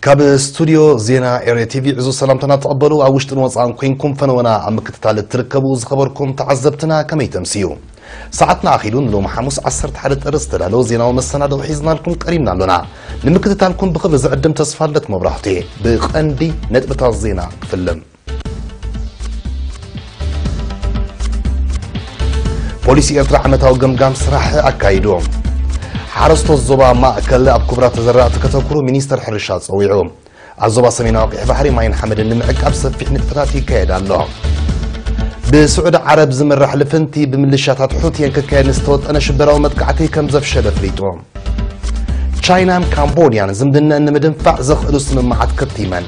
ካብ ስቱድዮ ዜና ኤርትራ ቲቪ ዕዙዝ ሰላምታና ተቐበሉ። ኣብ ውሽጥን ወጻእን ኮይንኩም ፈነወና ኣብ ምክትታል እትርከቡ ዝኸበርኩም ተዓዘብትና ከመይ ተምስዩ? ሰዓትና ኣኺሉ ንሎሚ ሓሙስ ዓሰርተ ሓደ ጥሪ ዝተዳለወ ዜናዊ መሰናድኦ ሒዝናልኩም ቀሪብና ኣሎና። ንምክትታልኩም ብኽብሪ ዝዕድም ተስፋልደት መብራህቱ። ብቐንዲ ነጥብታት ዜና ክፍልም። ፖሊስ ኤርትራ ዓመታዊ ገምጋም ስራሕ ኣካይዱ። ሓረስቶት ዞባ ማእከል ኣብ ኩብራት ተዘራእቲ ከተኩሩ ሚኒስተር ሕርሻ ጸዊዑ። ኣብ ዞባ ሰሜናዊ ቀይሕ ባሕሪ ማይን ሓመድን ንምዕቃብ ሰፊሕ ንጥፈታት ይካየድ ኣሎ። ብስዑዲ ዓረብ ዝምራሕ ልፍንቲ ብምልሻታት ሑቲየን ክካየድ ንዝተወጠነ ሽበራዊ መጥቃዕቲ ከም ዘፍሸለ ኣፍሊጡ። ቻይናን ካምቦድያን ዝምድነን ንምድንፋዕ ዘኽእሉ ስምምዓት ከቲመን።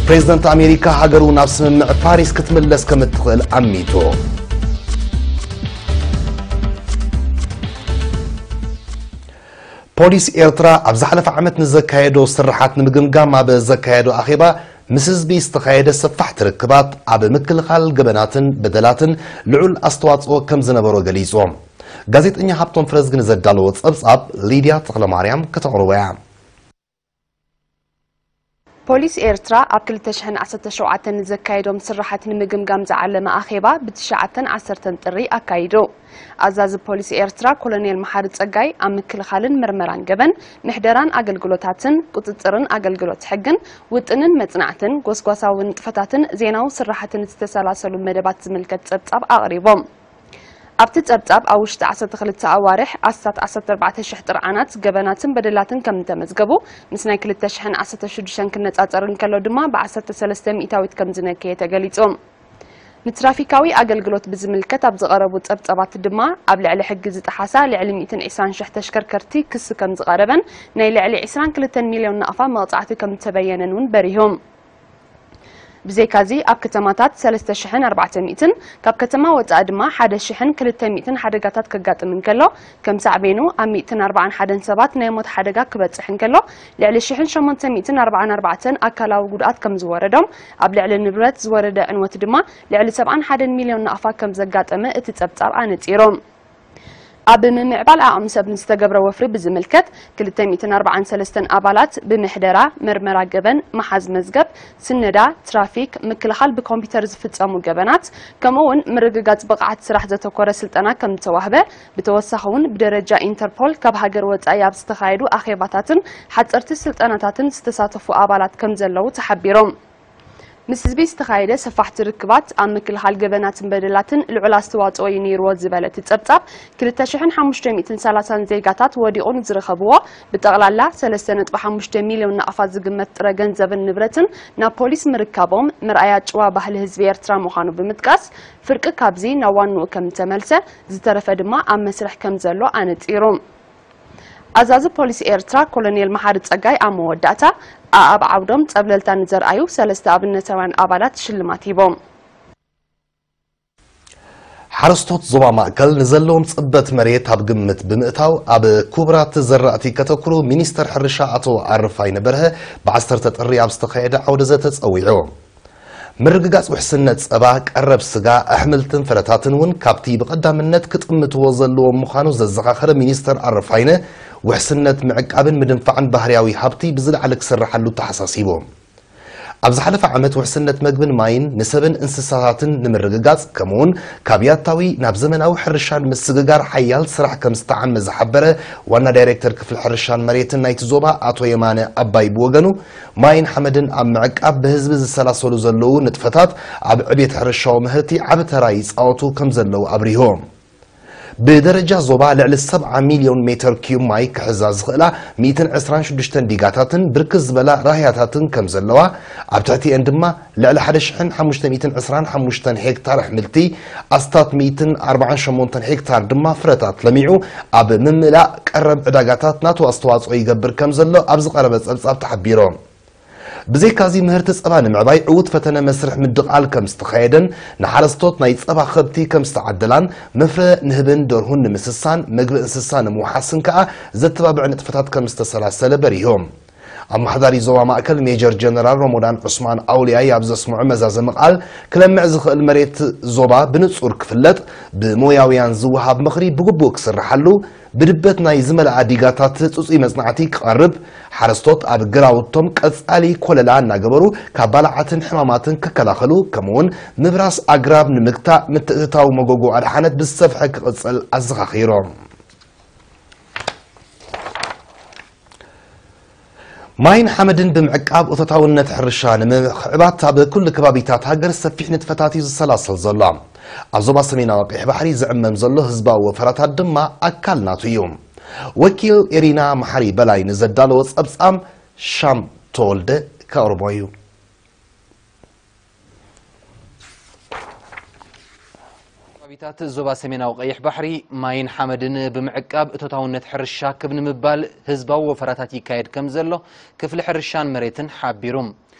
ፕሬዝደንት ኣሜሪካ ሃገሩ ናብ ስምምዕ ፓሪስ ክትምለስ ከም እትኽእል ኣሚቱ። ፖሊስ ኤርትራ ኣብ ዝሓለፈ ዓመት ንዘካየዶ ስርሓት ንምግምጋም ኣብ ዘካየዶ ኣኼባ ምስ ህዝቢ ዝተኻየደ ሰፋሕቲ ርክባት ኣብ ምክልኻል ገበናትን በደላትን ልዑል ኣስተዋጽኦ ከም ዝነበሮ ገሊጹ። ጋዜጠኛ ሃብቶም ፍረዝግን ዘዳለዎ ጸብጻብ ሊድያ ተኽለማርያም ከተቕርቦ እያ። ፖሊስ ኤርትራ ኣብ ክልተ ሽሕን ዓሰርተ ሸውዓተን ንዘካየዶም ስራሓት ንምግምጋም ዝዓለመ ኣኼባ ብትሽዓተን ዓሰርተን ጥሪ ኣካይዱ። ኣዛዚ ፖሊስ ኤርትራ ኮሎኔል መሓሪ ጸጋይ ኣብ ምክልኻልን ምርመራን ገበን፣ ምሕደራን ኣገልግሎታትን፣ ቁጽጽርን ኣገልግሎት ሕግን፣ ውጥንን መጽናዕትን፣ ጎስጓሳዊ ንጥፈታትን ዜናዊ ስራሓትን ዝተሰላሰሉ መደባት ዝምልከት ጸብጻብ ኣቕሪቦም። ኣብቲ ጸብጻብ ኣብ ውሽጢ ዓሰርተ ክልተ ኣዋርሕ ኣስታት ዓሰርተ ኣርባዕተ ሽሕ ጥርዓናት ገበናትን በደላትን ከም እተመዝገቡ፣ ምስ ናይ ክልተ ሽሕን ዓሰርተ ሽዱሽተን ክነጻጸር እንከሎ ድማ ብ ዓሰርተ ሰለስተ ሚእታዊት ከም ዝነከየ ተገሊጹ። ንትራፊካዊ ኣገልግሎት ብዝምልከት ኣብ ዝቐረቡ ጸብጻባት ድማ ኣብ ልዕሊ ሕጊ ዝጠሓሳ ልዕሊ ሚእትን ዕስራን ሽሕ ተሽከርከርቲ ክሲ ከም ዝቐረበን ናይ ልዕሊ ዕስራን ክልተን ሚልዮን ናቕፋ መቕጻዕቲ ከም ዝተበየነን እውን በሪሆም። ብዘይካዚ ኣብ ከተማታት ሰለስተ ሽሕን ኣርባዕተ ሚእትን ካብ ከተማ ወጻኢ ድማ ሓደ ሽሕን ክልተ ሚእትን ሓደጋታት ከጋጥም እንከሎ፣ ከም ሳዕቤኑ ኣብ ሚእትን ኣርባዓን ሓደን ሰባት ናይ ሞት ሓደጋ ክበጽሕ እንከሎ፣ ልዕሊ ሽሕን ሸሞንተ ሚእትን ኣርባዓን ኣርባዕተን ኣካላዊ ጉድኣት ከም ዝወረዶም፣ ኣብ ልዕሊ ንብረት ዝወረደ ዕንወት ድማ ልዕሊ ሰብዓን ሓደን ሚልዮን ናቕፋ ከም ዘጋጠመ እቲ ጸብጻብ ኣነጺሩ። ኣብ ምምዕባል ዓቕሚ ሰብ ንዝተገብረ ወፍሪ ብዝምልከት፣ ክልተ ሚእትን ኣርባዓን ሰለስተን ኣባላት ብምሕደራ፣ መርመራ ገበን፣ ምሓዝ መዝገብ፣ ስነዳ፣ ትራፊክ፣ ምክልኻል ብኮምፒተር ዝፍጸሙ ገበናት፣ ከምኡ እውን ምርግጋጽ ብቕዓት ስራሕ ዘተኮረ ስልጠና ከም ዝተዋህበ፣ ብተወሳኺ እውን ብደረጃ ኢንተርፖል ካብ ሃገር ወጻኢ ኣብ ዝተኻየዱ ኣኼባታትን ሓጸርቲ ስልጠናታትን ዝተሳተፉ ኣባላት ከም ዘለዉ ተሓቢሮም። ምስ ህዝቢ ዝተኻየደ ሰፋሕቲ ርክባት ኣብ ምክልኻል ገበናትን በደላትን ልዑል ኣስተዋጽኦ እዩ ነይርዎ ዝበለ እቲ ጸብጻብ፣ ክልተ ሽሕን ሓሙሽተ ሚእትን ሰላሳን ዜጋታት ወዲቑ ንዝረኸብዎ ብጠቕላላ ሰለስተ ነጥቢ ሓሙሽተ ሚልዮን ናቕፋ ዝግመት ጥረ ገንዘብን ንብረትን ናብ ፖሊስ ምርካቦም መርኣያ ጭዋ ባህሊ ህዝቢ ኤርትራ ምዃኑ ብምጥቃስ፣ ፍርቂ ካብዚ ናብ ዋንኡ ከም ዝተመልሰ፣ ዝተረፈ ድማ ኣብ መስርሕ ከም ዘሎ ኣነጺሩ። ኣዛዚ ፖሊስ ኤርትራ ኮሎኔል መሓሪ ጸጋይ ኣብ መወዳእታ፣ ኣኣብ ዓውዶም ጸብለልታ ንዘርኣዩ ሰለስተ ኣብነታውያን ኣባላት ሽልማት ሂቦም። ሓረስቶት ዞባ ማእከል ንዘለዎም ጽበት መሬት ኣብ ግምት ብምእታው ኣብ ኩብራት ዘራእቲ ከተኩሩ ሚኒስተር ሕርሻ ኣቶ ኣረፋይነ በርሀ ብ ዓሰርተ ጥሪ ኣብ ዝተኻየደ ዓውደ ዘተ ጸዊዑ። ምርግጋጽ ውሕስነት ጸባ፣ ቀረብ ስጋ፣ ኣሕምልትን ፍረታትን እውን ካብቲ ብቐዳምነት ክጥምትዎ ዘለዎም ምዃኑ ዘዘኻኸረ ሚኒስተር ኣረፋይነ፣ ውሕስነት ምዕቃብን ምድንፋዕን ባህርያዊ ሃብቲ ብዝለዓለ ክስርሓሉ ተሓሳሲቡ። ኣብ ዝሓለፈ ዓመት ውሕስነት መግብን ማይን ንሰብን እንስሳታትን ንምርግጋጽ፣ ከምኡውን ካብ ያታዊ ናብ ዘመናዊ ሕርሻ ንምስግጋር ሓያል ስራሕ ከም ዝተዓመ ዝሓበረ ዋና ዳይሬክተር ክፍሊ ሕርሻን መሬትን ናይቲ ዞባ ኣቶ የማነ ኣባይ ብወገኑ፣ ማይን ሓመድን ኣብ ምዕቃብ ብህዝቢ ዝሰላሰሉ ዘለዉ ንጥፈታት ኣብ ዕቤት ሕርሻዊ ምህርቲ ዓቢ ተራ ይጻወቱ ከም ዘለዉ ኣብሪሁ። ብደረጃ ዞባ ልዕሊ ሰብዓ ሚልዮን ሜተር ኪዩብ ማይ ክሕዛ ዝኽእላ ሚእትን ዕስራን ሽዱሽተን ዲጋታትን ብርክት ዝበላ ራህያታትን ከም ዘለዋ፣ ኣብ ትሕቲኤን ድማ ልዕሊ ሓደ ሽሕን ሓሙሽተ ሚእትን ዕስራን ሓሙሽተን ሄክታር ኣሕምልቲ፣ ኣስታት ሚእትን ኣርባዓን ሸሞንተን ሄክታር ድማ ፍረታት ለሚዑ ኣብ ምምላእ ቀረብ ዕዳጋታት ናቱ ኣስተዋጽኦ ይገብር ከም ዘሎ ኣብ ዝቐረበ ጸብጻብ ተሓቢሩ። ብዘይካዚ ምህርቲ ጸባ ንምዕባይ ዕዉት ፈተነ መስርሕ ምድቓል ከም ዝተኻየደን ንሓረስቶት ናይ ጸባ ከብቲ ከም ዝተዓደላን መፍረ ንህብን ደርሁን ንምስሳን መግቢ እንስሳ ንምውሓስን ከኣ ዘተባብዕ ንጥፈታት ከም ዝተሰላሰለ በሪሆም። ኣመሓዳሪ ዞባ ማእከል ሜጀር ጀነራል ሮሞዳን ዑስማን ኣውልያይ ኣብ ዘስምዖ መዛዘሚ ቃል፣ ክለምዕ ዝኽእል መሬት ዞባ ብንጹር ክፍለጥ፣ ብሞያውያን ዝወሃብ ምኽሪ ብግቡእ ክስርሓሉ፣ ብድበት ናይ ዝመልኣ ዲጋታት ጽጹይ መጽናዕቲ ክቐርብ፣ ሓረስቶት ኣብ ግራውቶም ቀጻሊ ኮለላ እናገበሩ ካብ ባልዓትን ሕማማትን ክከላኸሉ፣ ከምኡውን ምብራስ ኣግራብ ንምግታእ ምትእትታው መጎጎ ኣድሓነት ብዝሰፍሐ ክቕጽል ኣዘኻኺሮም። ማይን ሓመድን ብምዕቃብ እቶታውነት ሕርሻ ንምኽዕባት ኣብ ኩሉ ከባቢታት ሃገር ሰፊሕ ንጥፈታት እዩ ዝሰላሰል ዘሎ። ኣብ ዞባ ሰሜናዊ ቀይሕ ባሕሪ ዝዕመም ዘሎ ህዝባዊ ወፈራታት ድማ ኣካል ናቱ እዩ። ወኪል ኤሪና መሓሪ በላይ ንዘዳለዎ ጸብጻም ሻም ተወልደ ከቕርቦ እዩ። ከባቢታት ዞባ ሰሜናዊ ቀይሕ ባሕሪ ማይን ሓመድን ብምዕቃብ እቶታውነት ሕርሻ ክብ ንምባል ህዝባዊ ወፈራታት ይካየድ ከም ዘሎ ክፍሊ ሕርሻን መሬትን ሓቢሩ።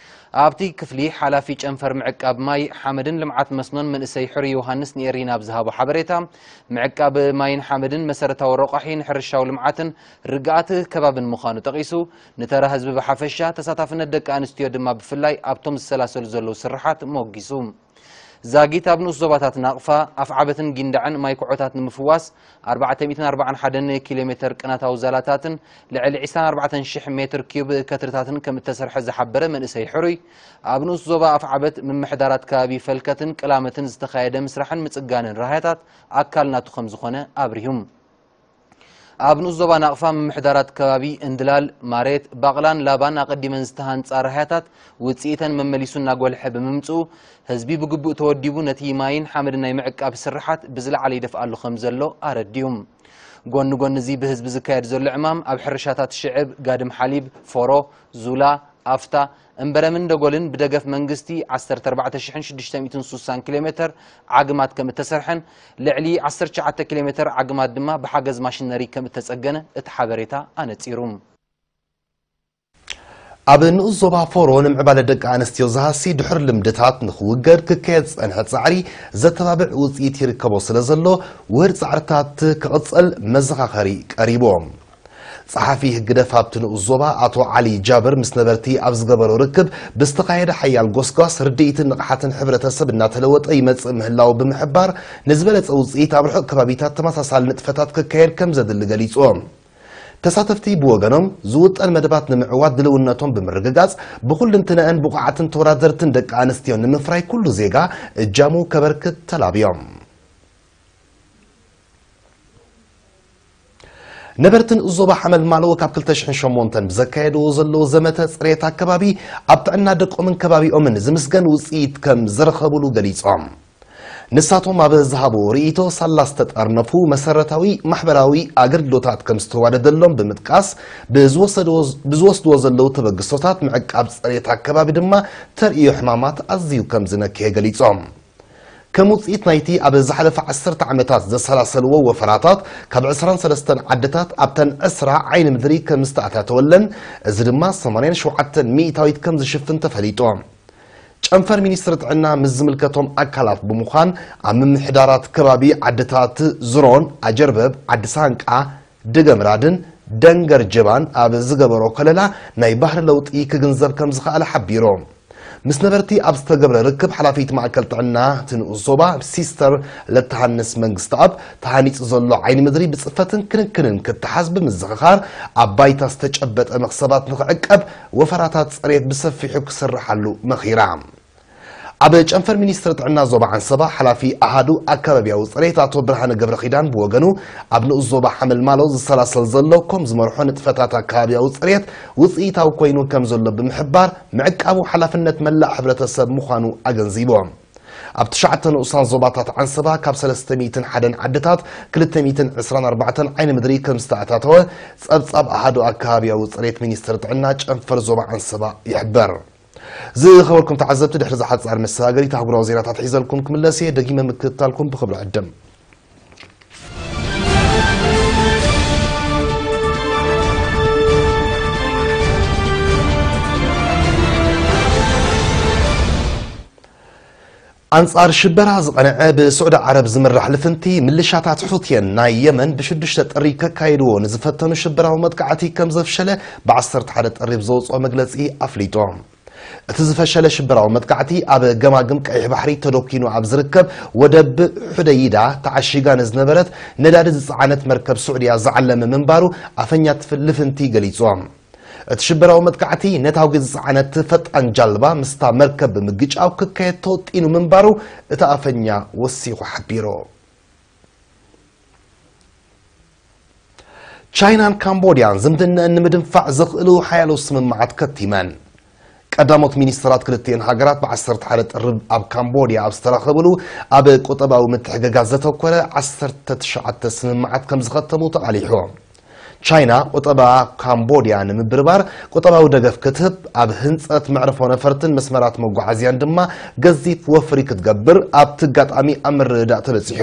ኣብቲ ክፍሊ ሓላፊ ጨንፈር ምዕቃብ ማይ፣ ሓመድን ልምዓት መስኖን መንእሰይ ሕሩይ ዮሃንስ ንኤሪና ኣብ ዝሃቦ ሓበሬታ፣ ምዕቃብ ማይን ሓመድን መሰረታዊ ረቋሒ ንሕርሻዊ ልምዓትን ርግኣት ከባብን ምዃኑ ጠቒሱ፣ ንተራ ህዝቢ ብሓፈሻ፣ ተሳታፍነት ደቂ ኣንስትዮ ድማ ብፍላይ ኣብቶም ዝሰላሰሉ ዘለዉ ስርሓት ሞጊሱ። ዛጊት ኣብ ንኡስ ዞባታት ናቕፋ፣ ኣፍዓበትን ጊንዳዕን ማይ ኩዖታት ንምፍዋስ ኣርባዕተ ሚእትን ኣርባዓን ሓደን ኪሎ ሜተር ቅናታዊ ዛላታትን ልዕሊ ዕስራን ኣርባዕተን ሽሕ ሜትር ኪዩብ ከትርታትን ከም እተሰርሐ ዝሓበረ መንእሰይ ሕሩይ፣ ኣብ ንኡስ ዞባ ኣፍዓበት ምምሕዳራት ከባቢ ፈልከትን ቅላመትን ዝተኻየደ ምስራሕን ምጽጋንን ራህያታት ኣካል ናቱ ከም ዝኾነ ኣብሪሁ። ኣብ ንኡስ ዞባ ናቕፋ ምምሕዳራት ከባቢ እንድላል፣ ማሬት፣ ባቕላን ላባን ኣቐዲመን ዝተሃንጻ ራህያታት ውጽኢተን መመሊሱ እናጎልሐ ብምምጽኡ፣ ህዝቢ ብግቡእ ተወዲቡ ነቲ ማይን ሓመድን ናይ ምዕቃብ ስርሓት ብዝለዓለ ይደፍኣሉ ከም ዘሎ ኣረዲኡ። ጎኒ ጎኒ እዚ ብህዝቢ ዝካየድ ዘሎ ዕማም ኣብ ሕርሻታት ሽዕብ፣ ጋድም ሓሊብ፣ ፎሮ፣ ዙላ፣ ኣፍታ፣ እምበረምን ደጎልን ብደገፍ መንግስቲ ዓሰርተ ኣርባዕተ ሽሕን ሽዱሽተ ሚእትን ሱሳን ኪሎ ሜተር ዓግማት ከም እተሰርሐን ልዕሊ ዓሰርተ ትሽዓተ ኪሎ ሜተር ዓግማት ድማ ብሓገዝ ማሽነሪ ከም እተጸገነ እቲ ሓበሬታ ኣነጺሩ። ኣብ ንኡስ ዞባ ፎሮ ንምዕባለ ደቂ ኣንስትዮ ዝሃሲ ድሑር ልምድታት ንኽውገድ ክካየድ ዝጸንሐ ጻዕሪ ዘተባብዕ ውጽኢት ይርከቦ ስለ ዘሎ፣ ውህድ ጻዕርታት ክቕጸል መዘኻኸሪ ቀሪቡ። ጸሓፊ ህግደፍ ኣብቲ ንኡስ ዞባ ኣቶ ዓሊ ጃብር ምስ ነበርቲ ኣብ ዝገበሮ ርክብ፣ ብዝተኻየደ ሓያል ጎስጓስ ርድኢትን ንቕሓትን ሕብረተሰብ እናተለወጠ ይመጽእ ምህላው ብምሕባር፣ ንዝበለጸ ውጽኢት ኣብ ርሑቕ ከባቢታት ተመሳሳሊ ንጥፈታት ክካየድ ከም ዘድሊ ገሊጹ። ተሳተፍቲ ብወገኖም፣ ዝውጠን መደባት ንምዕዋት ድልውነቶም ብምርግጋጽ፣ ብኹልንትነአን ብቑዓትን ተወዳደርትን ደቂ ኣንስትዮ ንምፍራይ ኩሉ ዜጋ እጃሙ ከበርክት ተላብዮም። ነበርትን ዞባ ሓመልማሎ ካብ ክልተ ሽሕን ሸሞንተን ብዘካየድዎ ዘለዉ ዘመተ ጽሬት ኣከባቢ፣ ኣብ ጥዕና ደቆምን ከባቢኦምን ዝምስገን ውጽኢት ከም ዝረኸብሉ ገሊጾም። ንሳቶም ኣብ ዝሃብዎ ርእይቶ፣ ሳላ ዝተጠርነፉ መሰረታዊ ማሕበራዊ ኣገልግሎታት ከም ዝተዋደደሎም ብምጥቃስ፣ ብዝወሰድዎ ብዝወስድዎ ዘለዉ ተበግሶታት ምዕቃብ ጽሬት ኣከባቢ ድማ ተርእዮ ሕማማት ኣዝዩ ከም ዝነክየ ገሊጾም። ከም ውጽኢት ናይቲ ኣብ ዝሓለፈ ዓሰርተ ዓመታት ዘሰላሰልዎ ወፈራታት፣ ካብ ዕስራን ሰለስተን ዓድታት ኣብተን ዕስራ ዓይኒ ምድሪ ከም ዝተኣታተወለን፣ እዚ ድማ ሰማንያን ሸውዓተን ሚእታዊት ከም ዝሽፍን ተፈሊጡ። ጨንፈር ሚኒስትሪ ጥዕና ምስ ዝምልከቶም ኣካላት ብምዃን፣ ኣብ ምምሕዳራት ከባቢ ዓድታት ዝሮን፣ ኣጀርበብ፣ ዓዲ ሳንቃ፣ ደገምራድን ደንገር ጀባን ኣብ ዝገበሮ ከለላ ናይ ባህሪ ለውጢ ክግንዘብ ከም ዝኸኣለ ሓቢሩ። ምስ ነበርቲ ኣብ ዝተገብረ ርክብ፣ ሓላፊት ማእከል ጥዕና እቲ ንኡስ ዞባ ሲስተር ለተሃንስ መንግስተኣብ፣ ተሃኒጹ ዘሎ ዓይኒ ምድሪ ብጽፈትን ክንክንን ክተሓዝ ብምዝኽኻር፣ ኣብ ባይታ ዝተጨበጠ መኽሰባት ንኽዕቀብ ወፈራታት ጽሬት ብሰፊሑ ክስርሓሉ መኺራ። ኣብ ጨንፈር ሚኒስትሪ ጥዕና ዞባ ዓንሰባ፣ ሓላፊ ኣሃዱ ኣከባቢያዊ ጽሬት ኣቶ ብርሃነ ገብረኺዳን ብወገኑ፣ ኣብ ንኡስ ዞባ ሓመልማሎ ዝሰላሰል ዘሎ ኮም ዝመርሖ ንጥፈታት ኣከባቢያዊ ጽሬት ውጽኢታዊ ኮይኑ ከም ዘሎ ብምሕባር፣ ምዕቃቡ ሓላፍነት መላእ ሕብረተሰብ ምዃኑ ኣገንዚቡ። ኣብ ትሽዓተ ንኡሳን ዞባታት ዓንሰባ ካብ ሰለስተ ሚእትን ሓደን ዓድታት ክልተ ሚእትን ዕስራን ኣርባዕተን ዓይኒ ምድሪ ከም ዝተኣታተወ ጸብጻብ ኣሃዱ ኣከባቢያዊ ጽሬት ሚኒስትሪ ጥዕና ጨንፈር ዞባ ዓንሰባ ይሕበር። ዝኸበርኩም ተዓዘብቲ፣ ድሕሪ ዝሓጻር መሰጋገሪት ኣህጉራዊ ዜናታት ሒዘልኩም ክምለስ እየ። ደጊመ ምክትታልኩም ብኽብሪ ዕድም። ኣንጻር ሽበራ ዝቐንዐ ብስዑዲ ዓረብ ዝምራሕ ልፍንቲ፣ ምልሻታት ሑትየን ናይ የመን ብሽዱሽተ ጥሪ ከካይድዎ ንዝፈተኑ ሽበራዊ መጥቃዕቲ ከም ዘፍሸለ ብ ዓሰርተ ሓደ ጥሪ ብዘውጽኦ መግለጺ ኣፍሊጡ። እቲ ዝፈሸለ ሽበራዊ መጥቃዕቲ ኣብ ገማግም ቀይሕ ባሕሪ ተደኪኑ ኣብ ዝርከብ ወደብ ሑደይዳ ተዓሺጋ ንዝነበረት ነዳዲ ዝጸዓነት መርከብ ስዑድያ ዝዓለመ ምንባሩ ኣፈኛ ትፍ-፣ ልፍንቲ ገሊጹ። እቲ ሽበራዊ መጥቃዕቲ ነታጒ ዝጸዓነት ፈጣን ጃልባ ምስታ መርከብ ብምግጫው ክካየድ ተወጢኑ ምንባሩ እቲ ኣፈኛ ወሲኹ ሓቢሩ። ቻይናን ካምቦድያን ዝምድነአን ንምድንፋዕ ዘኽእሉ ሓያሎ ስምምዓት ከቲመን። ቀዳሞት ሚኒስትራት ክልቲኤን ሃገራት ብ ዓሰርተ ሓደ ጥሪ ኣብ ካምቦድያ ኣብ ዝተራኸብሉ ኣብ ቁጠባዊ ምትሕግጋዝ ዘተኮረ ዓሰርተ ትሽዓተ ስምምዓት ከም ዝኸተሙ ተቓሊሑ። ቻይና ቁጠባ ካምቦድያ ንምብርባር ቁጠባዊ ደገፍ ክትህብ፣ ኣብ ህንጸት መዕርፎ ነፈርትን መስመራት መጓዓዝያን ድማ ገዚፍ ወፍሪ ክትገብር ኣብቲ ኣጋጣሚ ኣብ ምርድዳእ ተበጺሑ።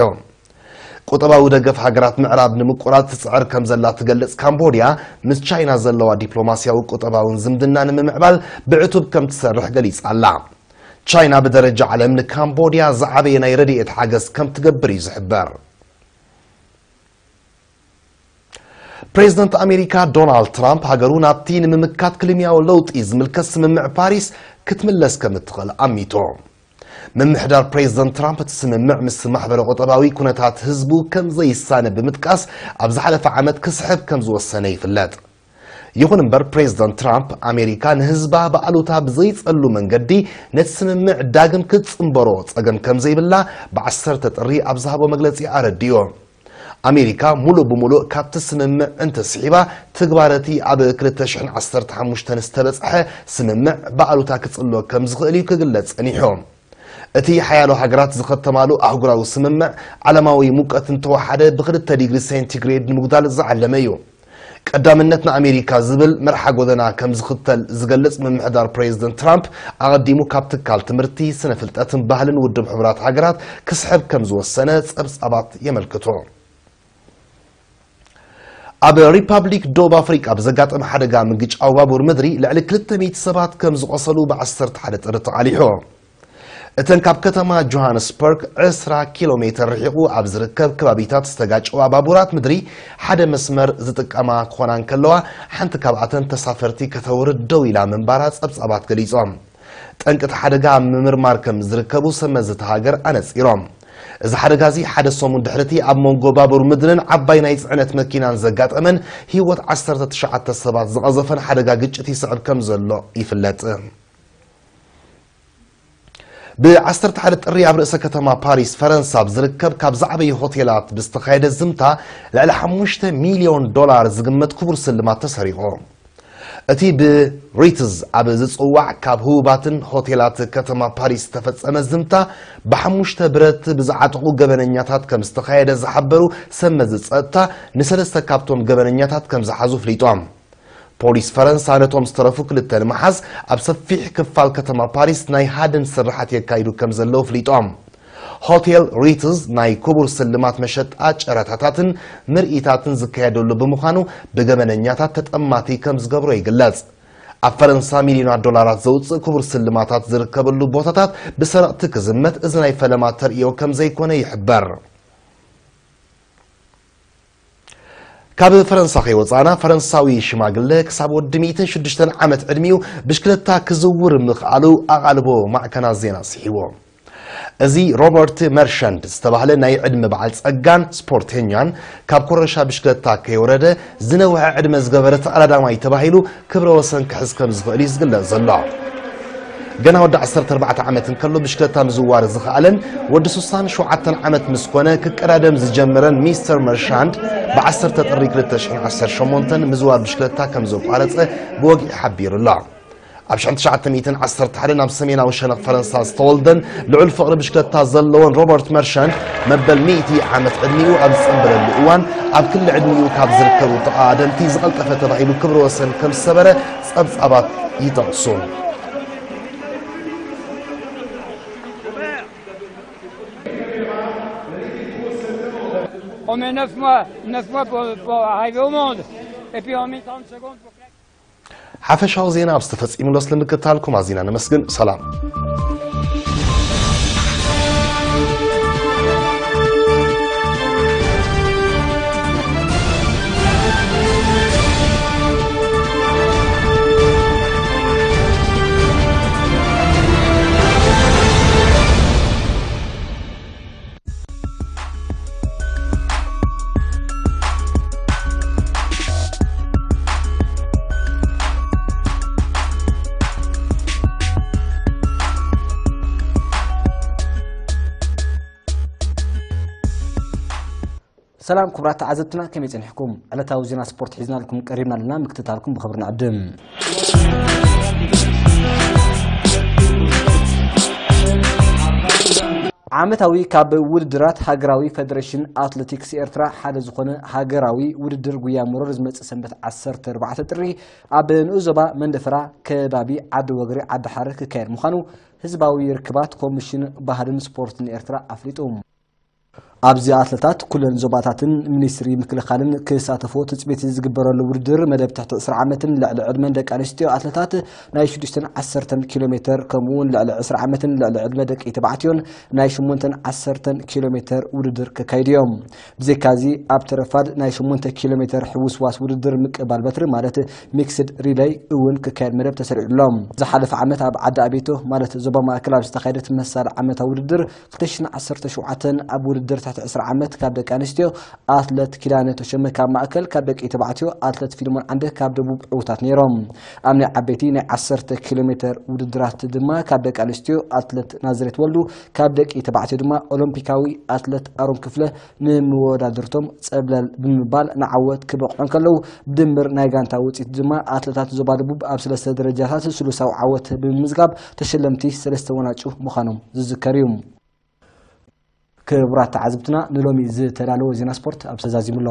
ቁጠባዊ ደገፍ ሃገራት ምዕራብ ንምቁራጽ ትጽዕር ከም ዘላ ትገልጽ ካምቦድያ፣ ምስ ቻይና ዘለዋ ዲፕሎማስያዊ ቁጠባውን ዝምድና ንምምዕባል ብዕቱብ ከም ትሰርሕ ገሊጻ ኣላ። ቻይና ብደረጃ ዓለም ንካምቦድያ ዝዓበየ ናይ ረድኤት ሓገዝ ከም ትገብር እዩ ዝሕበር። ፕሬዝደንት ኣሜሪካ ዶናልድ ትራምፕ ሃገሩ ናብቲ ንምምካት ክሊማዊ ለውጢ ዝምልከት ስምምዕ ፓሪስ ክትምለስ ከም እትኽእል ኣሚቱ። ምምሕዳር ፕሬዝደንት ትራምፕ እቲ ስምምዕ ምስ ማሕበረ ቁጠባዊ ኩነታት ህዝቡ ከም ዘይሳነ ብምጥቃስ ኣብ ዝሓለፈ ዓመት ክስሕብ ከም ዝወሰነ ይፍለጥ። ይኹን እምበር ፕሬዝደንት ትራምፕ ኣሜሪካ ንህዝባ ብኣሉታ ብዘይጸሉ መንገዲ ነቲ ስምምዕ ዳግም ክትጽንበሮ ጸገም ከም ዘይብላ ብ ዓሰርተ ጥሪ ኣብ ዝሃቦ መግለጺ ኣረዲኡ። ኣሜሪካ ሙሉእ ብሙሉእ ካብቲ ስምምዕ እንተስሒባ፣ ትግባረቲ ኣብ ክልተ ሽሕን ዓሰርተ ሓሙሽተን ዝተበጽሐ ስምምዕ ብኣሉታ ክጽሎ ከም ዝኽእል እዩ ክግለጽ ጸኒሑ። እቲ ሓያሎ ሃገራት ዝኸተማሉ ኣህጉራዊ ስምምዕ፣ ዓለማዊ ሙቀት እንተወሓደ ብክልተ ዲግሪ ሴንቲግሬድ ንምጉዳል ዝዓለመ እዩ። ቀዳምነት ንኣሜሪካ ዝብል መርሓ ጎደና ከም ዝኽተል ዝገልጽ ምምሕዳር ፕሬዝደንት ትራምፕ፣ ኣቐዲሙ ካብ ትካል ትምህርቲ፣ ስነ ፍልጠትን ባህልን ውድብ ሕቡራት ሃገራት ክስሕብ ከም ዝወሰነ ጸብጻባት የመልክቱ። ኣብ ሪፓብሊክ ደቡብ ኣፍሪቃ ብዘጋጠመ ሓደጋ ምግጫው ባቡር ምድሪ ልዕሊ ክልተ ሚእቲ ሰባት ከም ዝቖሰሉ ብ ዓሰርተ ሓደ ጥሪ ተቓሊሑ። እተን ካብ ከተማ ጆሃንስበርግ ዕስራ ኪሎ ሜተር ርሒቑ ኣብ ዝርከብ ከባቢታት ዝተጋጨዋ ባቡራት ምድሪ ሓደ መስመር ዝጥቀማ ክኾና እንከለዋ፣ ሓንቲ ካብኣተን ተሳፈርቲ ከተውርድ ደው ኢላ ምንባራ ጸብጻባት ገሊጾም። ጠንቂ እቲ ሓደጋ ኣብ ምምርማር ከም ዝርከቡ ሰብ መዚ እታ ሃገር ኣነጺሮም። እዚ ሓደጋ እዚ ሓደ ሰሙን ድሕሪቲ ኣብ መንጎ ባቡር ምድርን ዓባይ ናይ ጽዕነት መኪናን ዘጋጠመን ህይወት ዓሰርተ ትሽዓተ ሰባት ዝቐዘፈን ሓደጋ ግጭት ይስዕብ ከም ዘሎ ይፍለጥ። ብ ዓሰርተ ሓደ ጥሪ ኣብ ርእሰ ከተማ ፓሪስ ፈረንሳ ኣብ ዝርከብ ካብ ዝዓበዩ ሆቴላት ብዝተኻየደ ዝምታ ልዕሊ ሓሙሽተ ሚልዮን ዶላር ዝግመት ክቡር ስልማት ተሰሪቑ። እቲ ብሪትዝ ኣብ ዝጽዋዕ ካብ ህቡባትን ሆቴላት ከተማ ፓሪስ ዝተፈጸመ ዝምታ ብሓሙሽተ ብረት ብዝዓጠቑ ገበነኛታት ከም ዝተኻየደ ዝሓበሩ ሰብ መዚ ጸጥታ ንሰለስተ ካብቶም ገበነኛታት ከም ዝሓዙ ፍሊጦም። ፖሊስ ፈረንሳ ነቶም ዝተረፉ ክልተ ንምሓዝ ኣብ ሰፊሕ ክፋል ከተማ ፓሪስ ናይ ሃድን ስርሓት የካይዱ ከም ዘለዉ ፍሊጦም። ሆቴል ሪትዝ ናይ ክቡር ስልማት መሸጣ ጨረታታትን ምርኢታትን ዝካየደሉ ብምዃኑ ብገበነኛታት ተጠማቲ ከም ዝገብሮ ይግለጽ። ኣብ ፈረንሳ ሚልዮናት ዶላራት ዘውጽእ ክቡር ስልማታት ዝርከበሉ ቦታታት ብሰረቕቲ ክዝመት እዚ ናይ ፈለማ ተርእዮ ከም ዘይኮነ ይሕበር። ካብ ፈረንሳ ከይወጻና፣ ፈረንሳዊ ሽማግለ ክሳብ ወዲ ሚእትን ሽዱሽተን ዓመት ዕድሚኡ ብሽክለታ ክዝውር ምኽኣሉ ኣቓልቦ ማዕከናት ዜና ስሒቦ። እዚ ሮበርት መርሸንድ ዝተባህለ ናይ ዕድመ በዓል ጸጋን ስፖርተኛን ካብ ኮረሻ ብሽክለታ ከይወረደ ዝነውሐ ዕድመ ዝገበረ ተቐዳዳማይ ተባሂሉ ክብረ ወሰን ክሕዝ ከም ዝኽእል እዩ ዝግለጽ ዘሎ። ገና ወዲ ዓሰርተ ኣርባዕተ ዓመት እንከሎ ብሽክለታ ምዝዋር ዝኸኣለን ወዲ ስሳን ሸውዓተን ዓመት ምስ ኮነ ክቀዳደም ዝጀመረን ሚስተር መርሻንድ ብ ዓሰርተ ጥሪ ክልተ ሽሕን ዓሰርተ ሸሞንተን ምዝዋር ብሽክለታ ከም ዘቋረጸ ብወግዒ ሓቢሩ ኣሎ። ኣብ ሽሕን ትሽዓተ ሚእትን ዓሰርተ ሓደን ኣብ ሰሜናዊ ሸነኽ ፈረንሳ ዝተወልደን ልዑል ፍቕሪ ብሽክለታ ዘለዎን ሮበርት መርሻንድ መበል ሚእቲ ዓመት ዕድሚኡ ኣብ ዝጸንበለሉ እዋን ኣብ ክሊ ዕድሚኡ ካብ ዝርከቡ ተቐዳደምቲ ዝቐልጠፈ ተባሂሉ ክብረ ወሰን ከም ዝሰበረ ጸብጻባት ይጠቕሱ። On met neuf mois, neuf mois pour, pour arriver au monde. Et puis on met trente secondes pour claquer. ሓፈሻዊ ዜና ኣብ ዝተፈጺሙሎ ስለምክትታልኩም ኣዚና ነመስግን። ሰላም። ሰላም ክቡራት ተዓዘብትና፣ ከመይ ጸኒሕኩም? ዕለታዊ ዜና ስፖርት ሒዝናልኩም ቀሪብና ኣለና፣ ምክትታልኩም ብኽብሪ ንዕድም። ዓመታዊ ካብ ውድድራት ሃገራዊ ፈደሬሽን ኣትሌቲክስ ኤርትራ ሓደ ዝኾነ ሃገራዊ ውድድር ጉያ መሮር ዝመጽእ ሰንበት ዓሰርተ ኣርባዕተ ጥሪ ኣብ ንኡስ ዞባ መንደፈራ ከባቢ ዓዲ ወግሪ ዓዲ ሓረ ክካየድ ምዃኑ ህዝባዊ ርክባት ኮሚሽን ባህልን ስፖርትን ኤርትራ ኣፍሊጡ። ኣብዚ ኣትለታት ኩለን ዞባታትን ሚኒስትሪ ምክልኻልን ክሳተፎ ትጽቢት ዝግበረሉ ውድድር መደብ ትሕቲ ዕስራ ዓመትን ልዕሊ ዕድመን ደቂ ኣንስትዮ ኣትለታት ናይ ሽዱሽተን ዓሰርተን ኪሎ ሜተር ከምኡ እውን ልዕሊ ዕስራ ዓመትን ልዕሊ ዕድመ ደቂ ተባዕትዮን ናይ ሽሞንተን ዓሰርተን ኪሎ ሜተር ውድድር ክካይዱ እዮም። ብዘይካዚ ኣብቲ ረፋድ ናይ ሽሞንተ ኪሎ ሜተር ሕውስዋስ ውድድር ምቅባል በትሪ ማለት ሚክስድ ሪለይ እውን ክካየድ መደብ ተሰሪዑ ኣሎ። ዝሓለፈ ዓመት ኣብ ዓዲ ኣቤቶ ማለት ዞባ ማእከል ኣብ ዝተኻየደ ተመሳሳሊ ዓመታዊ ውድድር ክልተ ሽሕን ዓሰርተ ሸውዓተን ኣብ ውድድር ትሕቲ ዕስራ ዓመት ካብ ደቂ ኣንስትዮ ኣትለት ኪዳነ ተሾመ ካብ ማእከል፣ ካብ ደቂ ተባዕትዮ ኣትለት ፊልሞን ዓንደ ካብ ደቡብ ዕውታት ነይሮም። ኣብ ናይ ዓበይቲ ናይ ዓሰርተ ኪሎ ሜተር ውድድራት ድማ ካብ ደቂ ኣንስትዮ ኣትለት ናዝሬት ወልዱ፣ ካብ ደቂ ተባዕትዮ ድማ ኦሎምፒካዊ ኣትለት ኣሮን ክፍለ ንመወዳድርቶም ጸብለል ብምባል ንዓወት ክበቕዑ እንከለዉ፣ ብድምር ናይ ጋንታ ውጽኢት ድማ ኣትለታት ዞባ ደቡብ ኣብ ሰለስተ ደረጃታት ስሉሳዊ ዓወት ብምምዝጋብ ተሸለምቲ ሰለስተ ወናጩ ምዃኖም ዝዝከር እዩ። ክቡራት ተዓዘብትና፣ ንሎሚ ዝተዳለወ ዜና ስፖርት ኣብ ተዛዚሙ ኣሎ።